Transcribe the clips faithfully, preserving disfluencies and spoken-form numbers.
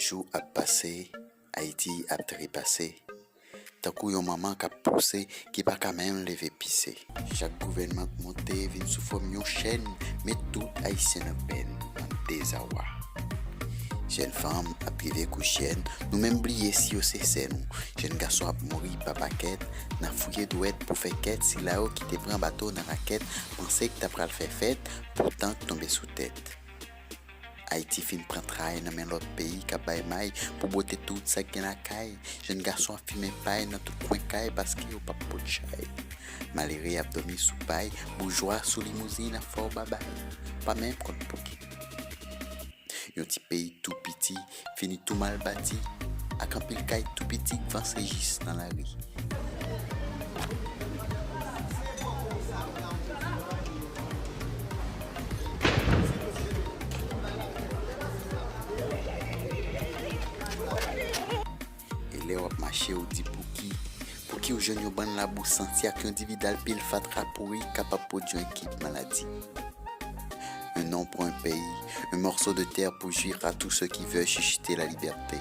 Jou ap pase, Ayiti ap trepase. Tankou yon manman k ap pouse, ki pa ka menm leve pise. Chak gouvènman k monte vin sou fòm yon chèn, met tout Ayisyen nan pèn, nan dezawa. Jèn fanm ap rive kou chèn, nou menm bliye si yo se sè nou. Jèn gason ap mouri pa pakèt, n ap fouye dwèt pou fè kèt sila yo ki te pran bato nan rakèt, panse k ta pral fè fèt, poutan k tonbe sou tèt. Ayiti fin pran tray nan men lòt peyi k ap bay may pou bwote tout sa k gen lakay. Jèn gason ap fimen pay nan tout kwen kay paske yo p ap pot chay. Malere ap dòmi sou pay, boujwa sou limouzin ap fè w babay. Pa menm konn pou ki. Yon ti peyi tou piti, fini tou mal bati, ak anpil kay tou piti k vanse jis nan lari. E lè w ap mache, ou di pouki? Pouki w jwenn yon bann labou santi ak yon dividal pil fatra pouri k kapab pwodui yon ekip maladi? Un nom pour un pays, un morceau de terre pour jouir à tous ceux qui veulent chuchoter la liberté.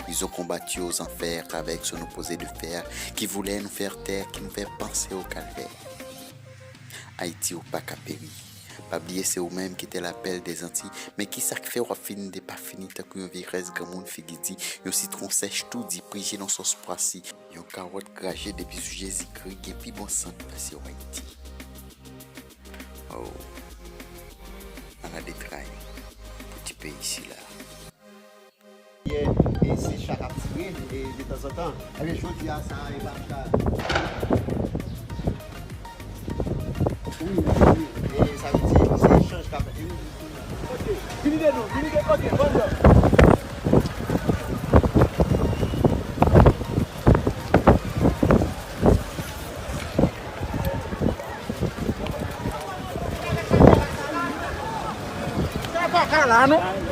Ils ont combattu aux enfers avec son opposé de fer qui voulait nous faire taire, qui nous fait penser au calvaire. Ayiti, ou pa ka peri. Pa bliye se ou menm ki te lapèl dèzanti, men kisa k fè w ap fin depafini tankou yon vye rès granmoun figi di, yon sitwon sèch toudi, prije nan sòs pwasi, yon kawòt kraje depi sou Jezikri, gen pi bon sant pase w Ayiti. Oh, ala detray pou ti peyi sila. Yè, e se cha k ap tire, e detanzantan. Ebyen, jodi a, sa e pa cha. Wi, wi, e sa vle di, se echanj k ap fèt. E wi, wi, wi. Ok, vini de nou, vini de kote, bann lòt. Sa pa ka la, non?